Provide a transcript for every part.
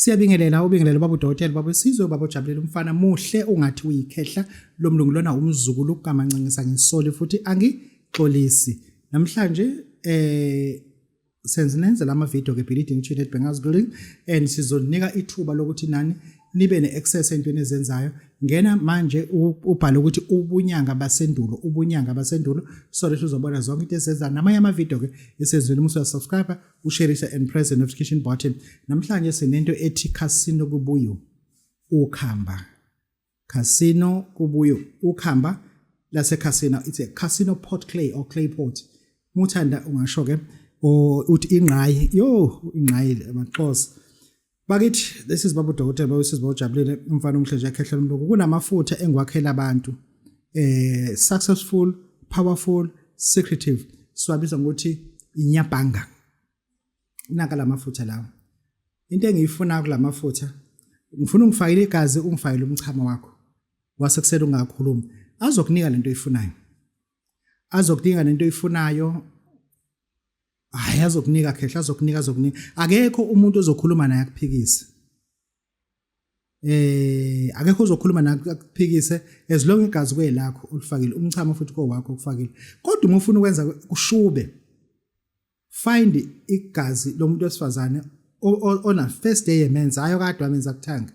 Siyabingelela ubingelelo baba udokotela baba Sizwe baba ujabulela umfana muhle ungathi uyikhehla lomlungu lona umzukulu kaMancengisa ngisoli futhi angixolisi. Namhlanje eh senze nenze lama video ke Building Trinity Bengals Building and sizonika ithuba lokuthi nani nibe ne-access entweni ezenzayo ngena manje ubhale ukuthi ubunyanga basendulo ubunyanga basendulo so that uzobona zonke into ezenza namanye ama-video ke esenzweni uma usuyasubscribe usherise and press the notification button namhlanje sinento ethi casino kubuyo ukhamba casino kubuyo ukhamba lase casino it's a casino pot clay or clay pot muthanda ungasho ke or uthi ingqayi yo ingqayi amaxhosa bakithi this is babu dokotela babu sizwa ujabulile umfana omhle nje ekhehlela umlungu kunamafutha engiwakhela abantu eh successful powerful secretive siwabiza ngokuthi inyabhanga naka lamafutha lawa into engiyifuna kulamafutha ngifuna ungifakele igazi ungifakele umchamo wakho wasekusele ungakhulumi azokunika lento oyifunayo azokunika lento oyifunayo hayi azokunika khehla azokunika azokunika akekho umuntu ozokhuluma naye akuphikise eh akekho ozokhuluma naye akuphikise as long igazi kwelakho ulifakile umchamo futhi kowakho ukufakile kodwa uma ufuna ukwenza kushube find igazi lomuntu wesifazane ona first day yemenza hayo kade wamenza kuthanga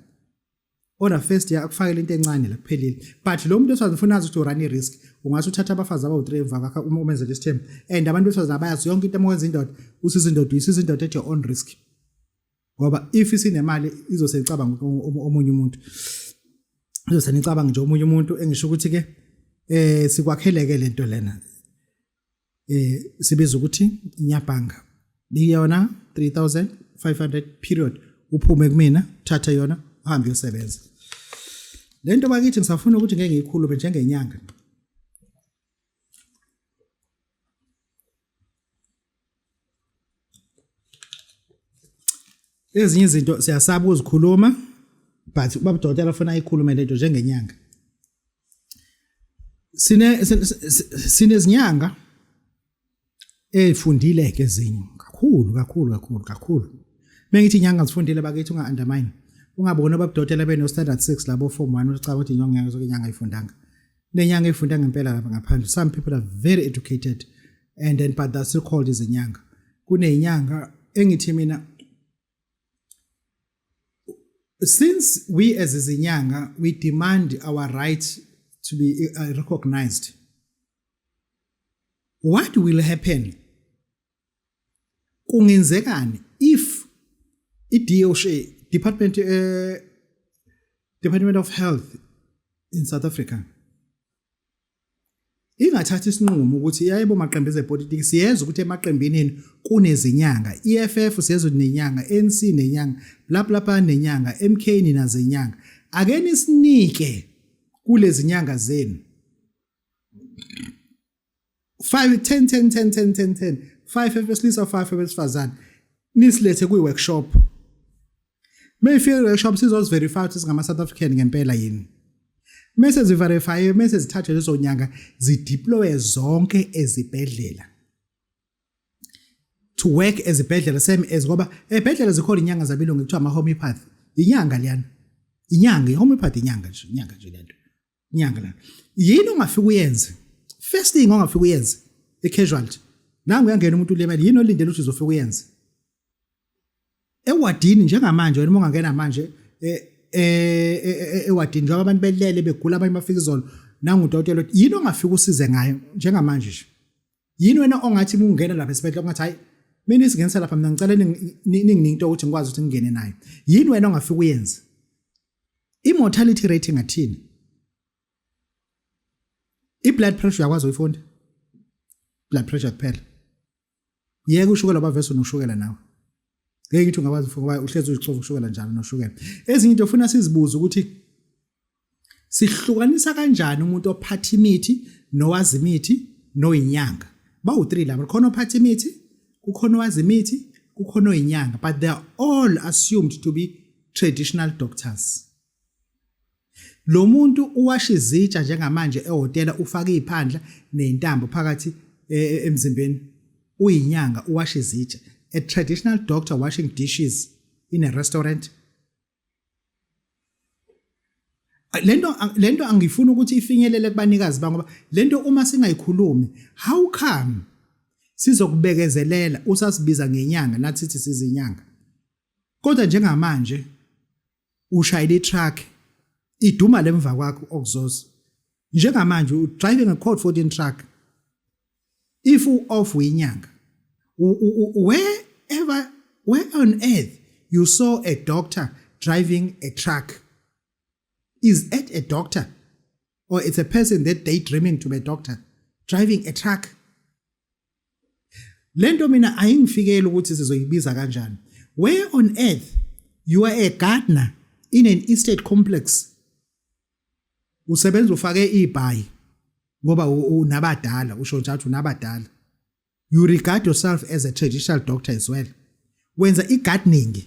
ona first year akufakele into encane la kuphelile but lo muntu wesifazane ufuna azi ukuthi urun risk ungase uthatha abafazi abawu-3 emva kwakho uma umenzela isithembu and abantu besifazane abayazi yonke into uma wenza indoda usiza indoda uyisiza indoda at your own risk ngoba if isinemali izosecabanga omunye umuntu izosenicabanga nje omunye umuntu engisho ukuthi ke eh sikwakheleke lento lena eh sibiza ukuthi inyabhanga iyona 3500 period uphume kumina uthathe yona uhambe uyosebenza lento bakithi ngisafuna ukuthi ngeke ngiyikhulume njengenyanga ezinye izinto siyasaba ukuzikhuluma but ubaba udokotela ufuna ayikhulume lento njengenyanga sine sinezinyanga ezifundile ke ezinye kakhulu kakhulu kakhulu kakhulu mengithi inyanga zifundile bakithi unga undermine ungabona babudokotela beno standard 6 labo form 1 ucabanga ukuthi inyanga zonke inyanga ayifundanga nenyanga efunda ngempela lapha ngaphandle some people are very educated and then but that's still called izinyanga kunenyanga engithi mina since we as izinyanga we demand our right to be recognized what will happen kungenzekani if i-DOH Department Department of Health in South Africa ingathatha isinqumo ukuthi yayibo maqembu ezepolitiki siyezwa ukuthi emaqembini enu kunezinyanga EFF siyezwa nenyanga NC nenyanga bla bla bla nenyanga MK ninazenyanga ake nisinike kulezinyanga zenu 5 10 10 10 10 10 10 5 abesilisa 5 abesifazane nisilethe kwi workshop mayifike workshop sizoziverify ukuthi singama South African ngempela yini mese ziverify mese zithathwe lezo nyanga zideploye zonke ezibhedlela to work ezibhedlela same as ngoba ebhedlela zikhona inyanga zabelungu kuthiwa ama homeopath inyanga leyana inyanga i-homeopath inyanga nje inyanga nje lento inyanga la yini ongafika uyenze first thing ongafika uyenze e-casualty nangu uyangena umuntu ulimele yini olindele ukuthi uzofika uyenze ewadini njengamanje wena uma ungangena manje eh, eh, eh, ewadini njengoba abantu belele begula abanye bafika izolo nangu udokotela yini ongafika usize ngayo njengamanje nje yini wena ongathi uma ungena lapha esibhedlela ungathi hayi mina isingenisa lapha mina ngicela ninginike into ukuthi ngikwazi ukuthi ngingene nayo yini wena ongafika uyenze I-mortality rate ingathini? I-blood pressure uyakwazi uyifunda? Blood pressure kuphela. Yeke ushukela bavese unoshukela nawe. Ngeke ngithi ungakwazi ngoba uhlezi uzixova ushukela njalo noshukela. Ezinye into ufuna sizibuze ukuthi sihlukanisa kanjani umuntu ophatha imithi nowazi imithi noyinyanga. Bawu-3 laba. Khona ophatha imithi, kukhona owazi imithi, kukhona oyinyanga but they are all assumed to be traditional doctors. Lo muntu uwasha izitsha njengamanje ehhotela ufake iphandla nezintambo phakathi e, e, emzimbeni. Uyinyanga uwasha izitsha. A traditional doctor washing dishes in a restaurant. Lento angifuni ukuthi ifinyelele kubanikazi ba, ngoba lento uma singayikhulumi, how come sizokubekezelela usasibiza ngenyanga, nathi sithi sizinyanga, kodwa njengamanje ushayela i-truck iduma lemva kwakho okuzoza? Njengamanje u driving a code 14 truck. If u off uyinyanga, wherever, where on earth you saw a doctor driving a truck? Is it a doctor or it's a person that daydreaming to be a doctor driving a truck? Lento mina ayingifikeli ukuthi sizoyibiza kanjani. Where on earth you are a gardener in an estate complex, usebenza ufake ibhayi ngoba unabadala, usho njalo unabadala, you regard yourself as a traditional doctor as well, wenza i-gardening,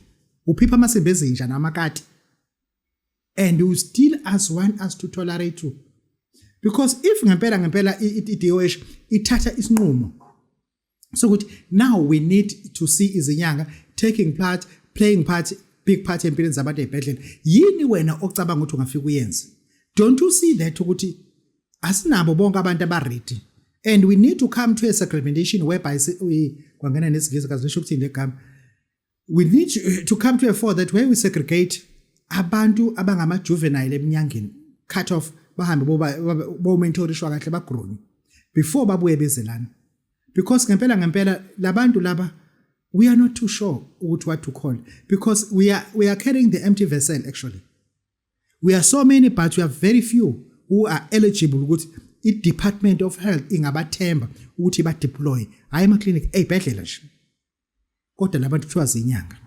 uphipha amasimba ezinja namakati, and you still us want us to tolerate you? Because if ngempela ngempela i-DOH ithatha isinqumo sokuthi now we need to see izinyanga taking part, playing part, big part empilweni zabantu ezibhedlela, yini wena ocabanga ukuthi ungafika uyenze? Don't you see that ukuthi asinabo bonke abantu aba-ready and we need to come to a segmentation whereby kwangena nesiNgisi kazi nisho ukuthini legama? We need to come to a for that where we segregate abantu abangama juvenile eminyangeni, cut off, bahambe boba bo-mentorishwa kahle, ba-groomwe before babuye beze lana, because ngempela ngempela labantu laba, we are not too sure ukuthi what to call, because we are carrying the empty vessel. Actually, we are so many, but we are very few who are eligible ukuthi i-Department of Health ingabathemba ukuthi ba-deploy, hayi ema-clinic, ey'bhedlela nje. Kodwa labantu kuthiwa zinyanga,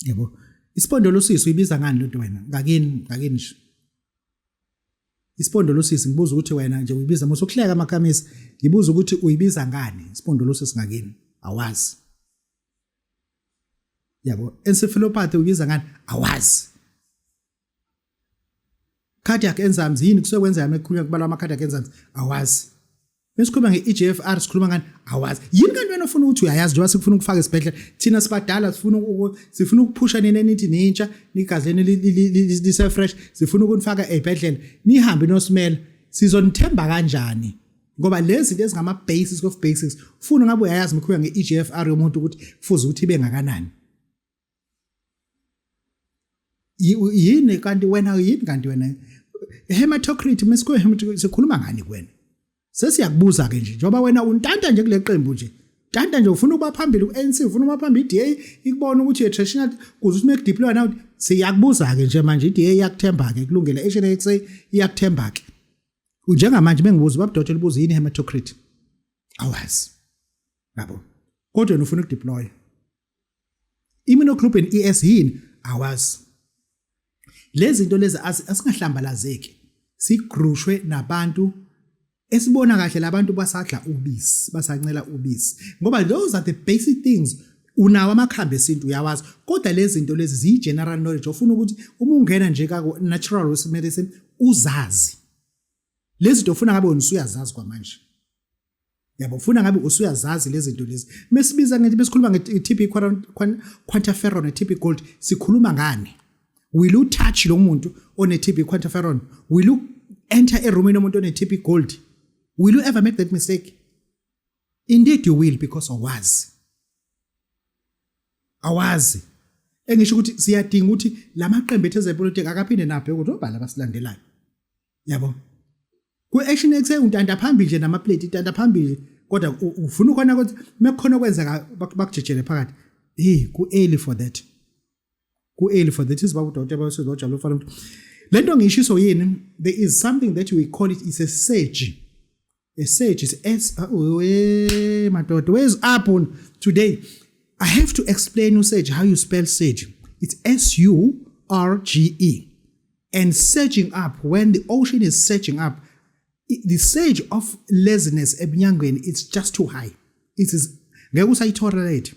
yabo. I-spondylosis uyibiza ngani lento wena ngakini nje? I-spondylosis, ngibuza ukuthi wena nje uyibiza, musukuhleka amakhamisi, ngibuza ukuthi uyibiza ngani i-spondylosis ngakini? Awazi, yabo. Encephalopathy uyibiza ngani? Awazi. Cardiac enzymes yini kusuke kwenzeka mekukhulunywa kubalwa ama cardiac enzymes? Awazi. Mesikhuluma nge-EGFR sikhuluma ngani? Awazi. Yini kanti wena ufuna ukuthi uyayazi njengoba sikufuna ukufaka esibhedlela? Thina sibadala, sifuna ukuphusha nina, nithi nintsha, igazi lenu lise fresh, sifuna ukunifaka ezibhedlela, nihambe nosimela. Sizonithemba kanjani? Ngoba lezi zinto ezingama basics of basics, ufuna ngabe uyayazi mkhulunywa nge-EGFR yomuntu ukuthi kufuze ukuthi ibe ngakanani. Yini kanti wena, yini kanti wena? Hematocrit, mesikhuluma hematocrit sikhuluma ngani kuwena? Sesiyakubuza ke nje, njengoba wena untanta nje kule qembu nje, tanta nje, ufuna ukuba phambili ku-ANC, ufuna ukuba phambili i-DA ikubona ukuthi ye-traditional kuze uthi meku-deploy now. Siyakubuza ke nje manje, i-DA iyakuthemba ke, kulungile, HNXA iyakuthemba ke. Njengamanje bengibuza ubaba ubuza yini hematocrit, awazi, yabo, kodwa wena ufuna uku-deploy. Immunoglobulin ES yini? Awazi. Lezi zinto lezi asingahlambalazeki, sigrushwe nabantu esibona kahle labantu basadla ubisi, basancela ubisi, ngoba those are the basic things. Unawo amakhambi esintu, uyawazi, kodwa lezi zinto lezi ziyi-general knowledge ofuna ukuthi uma ungena nje kako-natural medicine uzazi lezi zinto. Ufuna ngabe wena usuyazazi kwamanje, yabo, ufuna ngabe usuyazazi lezi zinto lezi. Mesibiza ngethi, besikhuluma nge-TB quantiferon ne-TB gold, sikhuluma ngani? Will you touch lo muntu one-TB quantiferon? Will you enter erumini yomuntu one-TB gold? Will you ever make that mistake? Indeed you will, because awazi, awazi. Engisho ukuthi siyadinga ukuthi lamaqembu ethu ezepolitiki akaphinde nabheke ukuthi obala abasilandelayo, yabo. Ku-Action X untanta phambili nje namaplate, intanta phambili, kodwa ufuna ukhona ukuthi mekukhona okwenzeka bakujejele phakathi. Hey, ku-early for that, ku-early for that. Izibaba udokotela basizojabula ufana umuntu. Lento ngiyishiso yini? There is something that we call it, is a surge. A surge is S. We madoda, where's up on today? I have to explain you surge, how you spell surge. It's S U R G E. And surging up, when the ocean is surging up, the surge of laziness ebunyangweni, it's just too high. It is ngeke usayi-tolerate.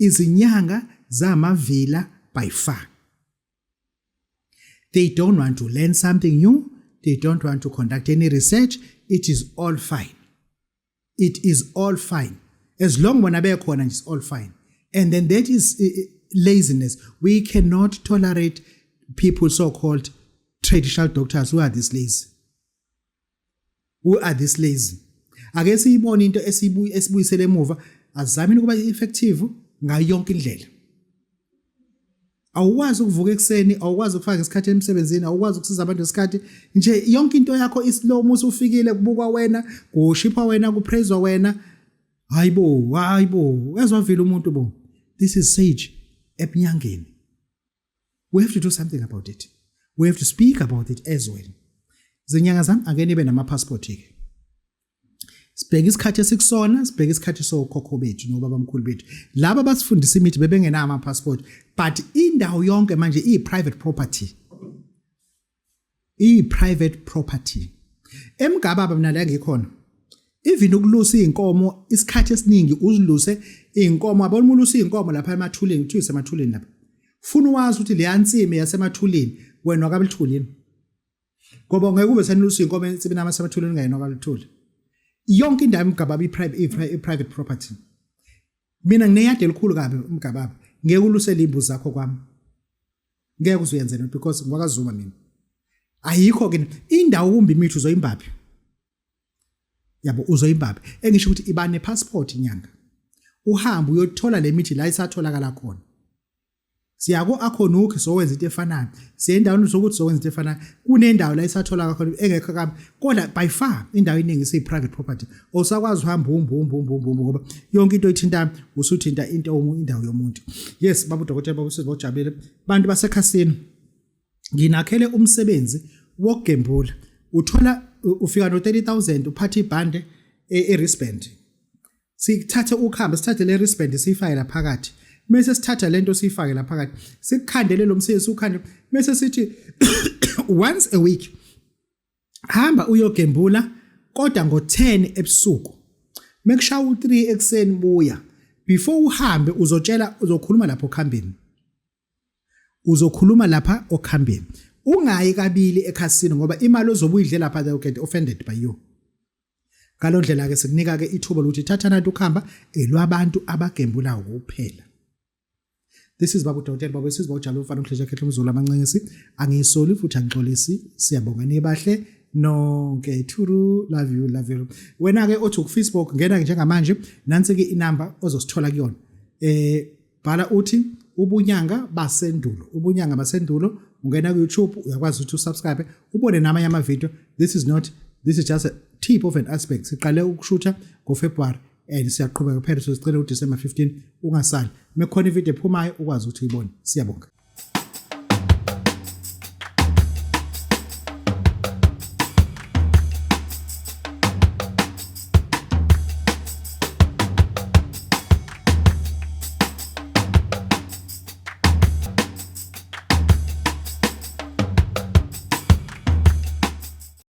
Izinyanga zamavila by far. They don't want to learn something new. They don't want to conduct any research. It is all fine, it is all fine as long bona bekhona, it's all fine. And then that is laziness. We cannot tolerate people so called. Traditional doctors who are this lazy, who are this lazy. Ake siyibone into esibuyisele emuva, azameni ukuba effective ngayo yonke indlela. Awukwazi ukuvuka ekuseni, awukwazi ukufaka isikhathi emsebenzini, awukwazi ukusiza abantu isikhathi nje. Yonke into yakho islow. Uma usufikile, kubukwa wena, kushipha wena, kupraiswa wena. Hayibo, hayibo, ezwavila umuntu bo. This is sage ebunyangeni. We have to do something about it, we have to speak about it as well. Zinyanga zami, ake nibe nama passport ke. Sibheke isikhathi esikusona, sibheke isikhathi sokhokho bethu nobabamkhulu bethu. Laba basifundisa imithi bebengenawo ama passport, but indawo yonke manje iyi private property, iyi private property. Emgababa mina la ngikhona, even ukulusa izinkomo, isikhathi esiningi uziluse izinkomo, yabona, uma ulusa izinkomo lapha emathuleni, kuthiwa isemathuleni lapha, funa wazi ukuthi leya nsimi yasemathuleni wena wakabelithulini, ngoba ngeke ube senilusa inkomo ensimini amasemathuleni ungayena wakalithuli. Yonke indawo emgababa i-private property. Mina ngineyadi elikhulu kabi umgababa, ngeke ulusele imbuzi zakho kwami, ngeke uzuyenze lento because ngwakaZuma mina. Ayikho ke indawo kumbi imithi uzoyimbaphi, yabo, uzoyimbaphi. Engisho ukuthi iba nepassport inyanga, uhambe uyothola le mithi la isatholakala khona. Siyako akhonukhi sowenza into efanayo, siye endaweni sokuthi sowenza into efanayo. Kunendawo la isatholakala khona engekho kabi, kodwa by far indawo eningi isiyi-private property. Awusakwazi uhamba umbu umbu umbu umbu, ngoba yonke into oyithintayo usuthinta into indawo yomuntu. Yes, baba udokotela, baba usizwe, bawujabulile bantu basekhasini. Nginakhele umsebenzi wokugembula. Uthola ufika no-30,000, uphathe ibhande, i-wristband. Sithathe ukuhamba, sithathe le wristband, siyifake la phakathi, bese sithatha lento, siyifake la phakathi, sikukhandele lo msebenzi, siwukhande, bese sithi once a week hamba uyogembula, kodwa ngo-10 ebusuku, mekushaya u-3 ekuseni buya. Before uhambe uzotshela, uzokhuluma lapho okuhambeni, uzokhuluma lapha okuhambeni. Ungayi kabili ekhasini, ngoba imali ozobe uyidle lapha, they will get offended by you. Ngalo ndlela ke sikunika ke ithuba lokuthi thatha nanti ukuhamba elwabantu abagembulayo kuphela. This is baba udokotela, baba sizwa ujabule umfana umhleje khehla umzulu amancengisi. Angiyisoli futhi angixolisi. Siyabonga, nibahle nonke. Thuru, love you, love you. Wena ke othi ku Facebook, ngena njengamanje, nansi ke inamba ozosithola kuyona. Bhala uthi "Ubunyanga basendulo", "Ubunyanga basendulo". Ungena ku YouTube, uyakwazi ukuthi usubscribe, ubone namanye ama video. This is not, this is just a tip of an aspect. Siqale ukushutha ngoFebruary and siyaqhubeka kuphela, so sicela uDecember 15 ungasali. Mekhona ivideo ephumayo, ukwazi ukuthi uyibone. Siyabonga.